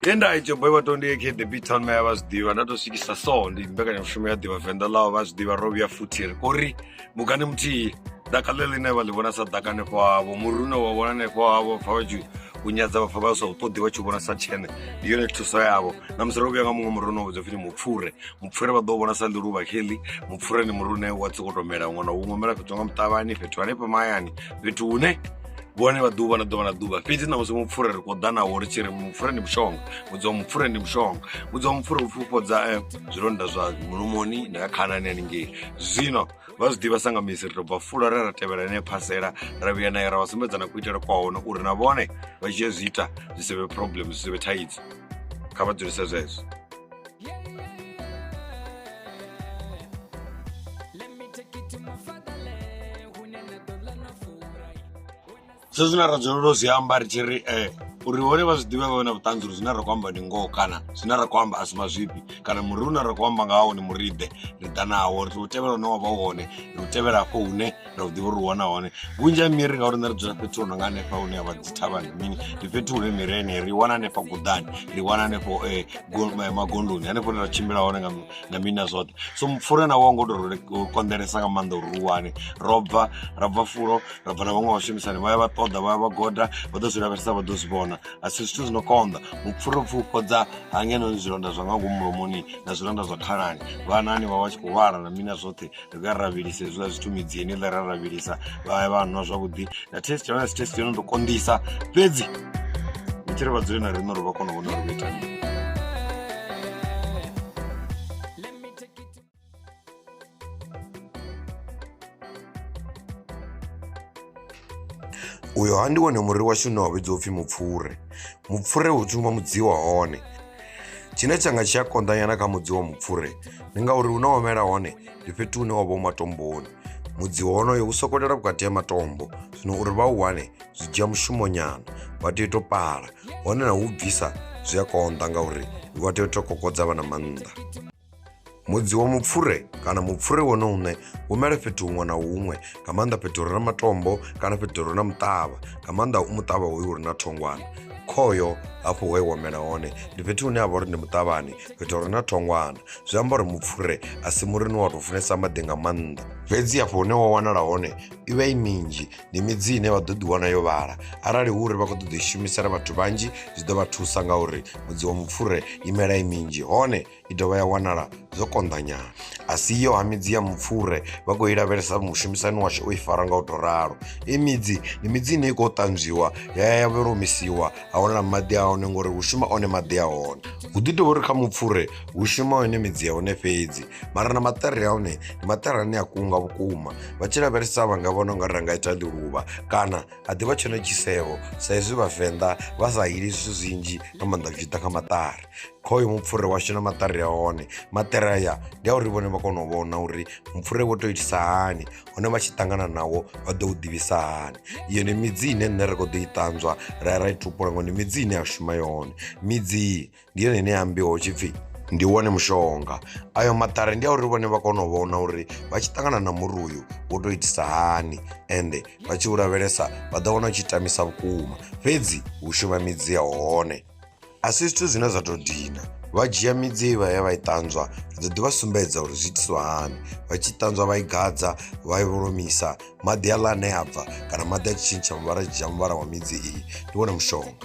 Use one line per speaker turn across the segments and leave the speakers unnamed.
Ye nda itsho boy vha to ndi AK the Beat Town Mayor vha zwi ḓivha nda to swikisa so ndi mbekanyamushumo ya ḓivha venḓa ḽaho vha zwi ḓivha ro vhuya futhi ri kori mugani muthihi ḓaka ḽe ḽine vha ḽi vhona sa ḓaka hanefho havho muri une wa vhona hanefho havho pfa vha tshi u nyadza vha pfa vha sa u ṱoḓi vha tshi vhona sa tshene ndi yone thuso yavho na musi ro vhuya nga muṅwe muri une wa vhidzwa pfhi mupfure mupfure vha ḓo vhona sa ḽiluvha kheḽi mupfure ndi muri une wa sokou tou mela huṅwe na huṅwe mela fhethu nga muṱavhani fhethu hanefho mahayani fhethu hune vhone vha ḓuvha na ḓuvha na ḓuvha fhedzi ṋamusi mupfure ri khou ḓa nawo ri tshi ri mupfure ndi mushonga mudzi wa mupfure ndi mushonga mudzi wa mupfure upfhi u fhodza zwilonda zwa mulomoni na khanani haningei zwino vha zwi ḓivha sa nga misi ri tou bva fula ra ra tevhela ine phasela ra vhuya naye ra vha sumbedza na kuitele kwa hone uri na vhone vha tshi zwi ita zwi si vhe problem zwi si vhe thaidzo kha vha dzulise zwezwo. Zwezwi zwine ra dzulela u zwi amba ri tshi ri uri vhone vha zwi ḓivhe vha vhe na vhuṱanzi uri zwine ra khou amba ndi ngoho kana zwine ra khou amba a si mazwifhi kana muri une ra khou amba ngawo ndi muriḓe ri ḓa nawo ri tou tevhela une wa vha u hone ri u tevhela hafho hune ra u ḓivha uri u wana hone. Vhunzhi ha miri ngauri nṋe ri dzula fhethu hu no nga hanefha hune ha vha dzi thavhani mini ndi fhethu hune miri yeneyi ri i wana hanefha guḓani ri i wana hanefho magondoni hanefho hune ra tshimbila hone nga na mini na zwoṱhe so mupfure nawo ngo to konḓelesa nga maanḓa uri u wane ro bva ra bva fulo ra bva na vhaṅwe vhashumisani vha ya vha ṱoḓa vha ya vha goda vha ḓo zwi lavhelesa vha ḓo zwi vhona a si zwithu zwi no konḓa mupfure upfhi u fhodza hangeno zwilonda zwa nga ngomu mulomoni na zwilonda zwa khalani vhanani vha vha tshi khou lwala na mini na zwoṱhe ri vhuya ra vhilisa hezwiḽa zwithu midzi yeneiḽa ra ra vhilisa vha ya vha nwa zwavhuḓi na test ya hone a si test yo no tou konḓisa fhedzi ndi tshi ri vha dzule na riṋe uri vha kone u vhona uri vho ita mini.
Uyo ha ndi wone muri washu une wa vhidzwa upfhi mupfure. Mupfure hu thoma mudzi wa hone tshine tshanga tshi a konḓa nyana kha mudzi wa mupfure ndi ngauri hune wa mela hone ndi fhethu hune wa vha u matomboni mudzi wonoyo u sokolela vhukati ha matombo zwino uri vha u wane zwi dzhia mushumo nyana vha tea u to pala hone na u bvisa zwi a konḓa ngauri vha tea u to kokodza vha na maanḓa. Mudzi wa mupfure kana mupfure wone uṋe u mela fhethu huṅwe na huṅwe nga maanḓa fhethu hu re na matombo kana fhethu hu re na muṱavha nga maanḓa u muṱavha hoyu hu re na thongwana khoyo hafho he wa mela hone ndi fhethu hune ha vha uri ndi muṱavhani fhethu hu re na thongwana zwi amba uri mupfure a si muri une wa tou funesa maḓi nga maanḓa fhedzi afho hune wa wanala hone i vha i minzhi ndi midzi ine vha ḓo ḓi wana yo vhala arali hu uri vha khou ṱoḓa u i shumisela vhathu vhanzhi zwi ḓo vha thusa ngauri mudzi wa mupfure i mela i minzhi hone i dovha ya wanala zwo konḓa nyana. A si iyo ha midzi ya mupfure vha khou i lavhelesa mushumisani washu o i fara nga u tou ralo. I midzi ndi midzi ine i khou ṱanzwiwa ya ya ya vholomisiwa ha wanala maḓi a hone ngori hu shuma one maḓi a hone. Hu ḓi tovha uri kha mupfure hu shuma yone midzi ya hone fhedzi mara na maṱari a hone ndi maṱari ane a kunga vhukuma vha tshi lavhelesa vha nga vhona u nga ri nga ita ḽiluvha kana a ḓivha tshone tshisevho sa izwi vhavenḓa vha sa hili zwithu zwinzhi nga maanḓa zwi tshi ḓa kha maṱari. Khoyu mupfure washu na maṱari a hone maṱari aya ndi a uri vhone vha kone u vhona uri mupfure wo to itisa hani hone vha tshi ṱangana nawo vha ḓo u ḓivhisa hani. Iyo ndi midzi ine nṋe ra kho ḓo i ṱanzwa ra ya ra i tupula ngori ndi midzi ine ya shuma yone midzi iyi ndi yone ine ya ambiwa hu tshipfi ndi wone mushonga ayo maṱari ndi a uri vhone vha kone u vhona uri vha tshi ṱangana na muri uyu wo to itisa hani ende vha tshi u lavhelesa vha ḓo wana u tshi tamisa vhukuma fhedzi hu shuma midzi ya hone. A si zwithu zwine zwa tou dina vha dzhia midzi vha ya vha i ṱanzwa ri ḓo ḓi vha sumbedza uri zwi itiswa hani vha tshi ṱanzwa vha i gadza vha i vholomisa maḓi aḽa ane a bva kana maḓi a tshi tshintsha muvhala a tshi dzhia muvhala wa midzi iyi ndi wone mushonga.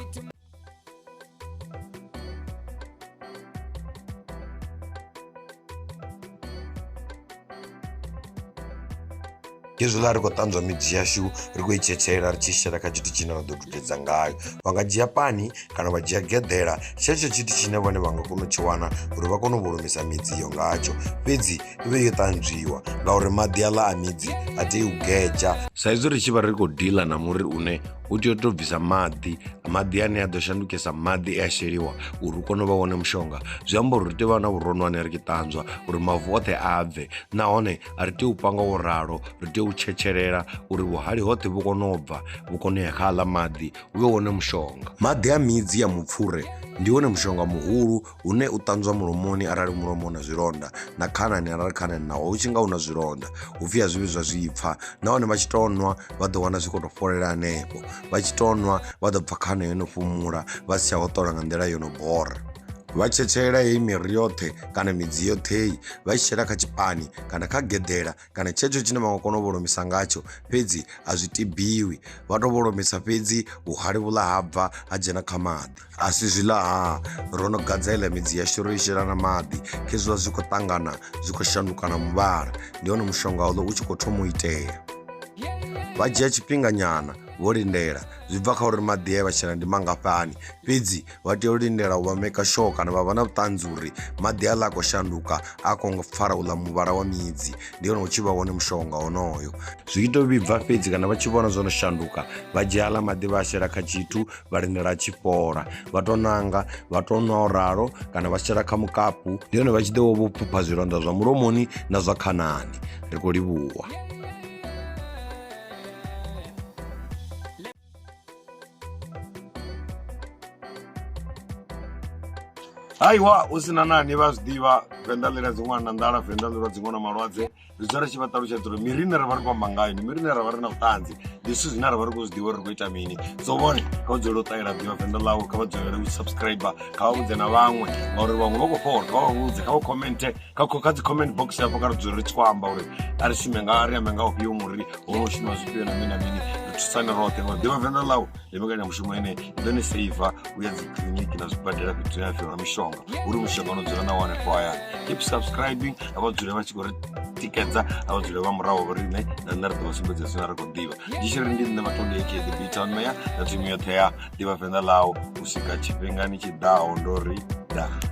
Hezwiḽa ri khou ṱanzwa midzi yashu ri khou i tshetshelela ri tshi shela kha tshithu tshine ra ḓo dudedza ngayo vha nga dzhia pani kana vha dzhia geḓela tshetsho tshithu tshine vhone vha nga kona u tshi wana uri vha kone u vholomisa midzi iyo ngatsho fhedzi i vhe yo ṱanzwiwa ngauri maḓi aḽa a midzi a tei u gedzha.
Sa izwi ri tshi vha ri khou dealer na muri une u tea u tou bvisa maḓi maḓi ane a ḓo shandukisa maḓi e a sheliwa uri u kone u vha wone mushonga zwi amba uri ri tea u vha na vhuronwane ri tshi ṱanzwa uri mavu oṱhe a bve nahone a ri tei u panga wo ralo ri tea u tshetshelela uri vhuhali hoṱhe vhu kone u bva vhu kone u ya kha aḽa maḓi hu vhe wone mushonga.
Maḓi a midzi ya mupfure Ndi wone mushonga muhulu une u ṱanzwa mulomoni arali mulomo u na zwilonda na khanani arali khanani naho hu tshi nga u na zwilonda hu pfhi a zwi vhi zwa zwi pfha nahone vha tshi tou nwa vha ḓo wana zwi khou tou fholela hanefho vha tshi tou nwa vha ḓo pfha khana yo no fhumula vha si tsha hoṱola nga nḓila yo no bora. Vha tshetshelela heyi miri yoṱhe kana midzi yoṱhe heyi vha i shela kha tshipani kana kha geḓela kana tshetsho tshine vha nga kona u vholomisa ngatsho fhedzi a zwi tibiwi vha to vholomisa fhedzi vhuhali vhuḽa ha bva ha dzhena kha maḓi a si zwiḽa ha ro no gadza iḽa midzi yashu ro i shela na maḓi khezwiḽa zwi khou ṱangana zwi khou shanduka na muvhala ndi hone mushonga uḽo u tshi khou thoma u itea. Vha dzhia tshifhinga nyana vho lindela zwi bva kha uri maḓi e vha shela ndi mangafhani fhedzi vha tea u lindela u vha maker sure kana vha vha na vhuṱanzi uri maḓi aḽa a khou shanduka a khou fara uḽa muvhala wa midzi ndi hone hu tshi vha wone mushonga wonoyo. Zwi tshi tou vhibva fhedzi kana vha tshi vhona zwo no shanduka vha dzhia aḽa maḓi vha a shela kha tshithu vha lindela a tshi fhola vha tou nanga vha tou nwa u ralo kana vha shela kha mukapu ndi hone vha tshi ḓo vha vho phupha zwilonda zwa mulomoni na zwa khanani. Ri khou livhuwa.
Haiwa u sina nani vha zwi ḓivha venḓa ḽi ladzi ṅwana na nḓala venḓa ḽi lwadze ṅwana malwadze ri dzula ri tshi vha ṱalutshedza uri miri ine ra vha ri khou amba ngayo ndi miri ine ra vha ri na vhuṱanzi ndi zwithu zwine ra vha ri khou zwi ḓivha uri ri khou ita mini so vhone kha vha dzulele u ṱalela ḓivha venḓa ḽawe kha vha dzulele u subscribe kha vha vhudze na vhaṅwe ngauri vhaṅwe vha khou fora kha vha vhudze kha vha commente kha dzi comment box afho kha ri dzule ri tshi khou amba uri a ri shume nga ri ambe nga ufhio muri ho no shuma zwifhio na mini na mini ri thusane roṱhe ngauri ḓivha venḓa ḽau ndi mbekanyamushumo ine i ḓo ni seiva u ya dzi kiḽiniki na zwibadela fhethu ya fhiwa mishonga uri mushonga no dzula nawo hanefho hayani. Keep subscribing a vha dzule vha tshi khou ri tikedza a vha dzule vha murahu vho riṋe na nṋe ri ḓo vha sumbedza zwine ra khou ḓivha ndi tshi ri ndi nṋe vhatondi aka the B-Town Mayor na thimu yoṱhe ya ḓivha venḓa ḽau u swika tshifhingani tshi ḓaho ndo ri daa.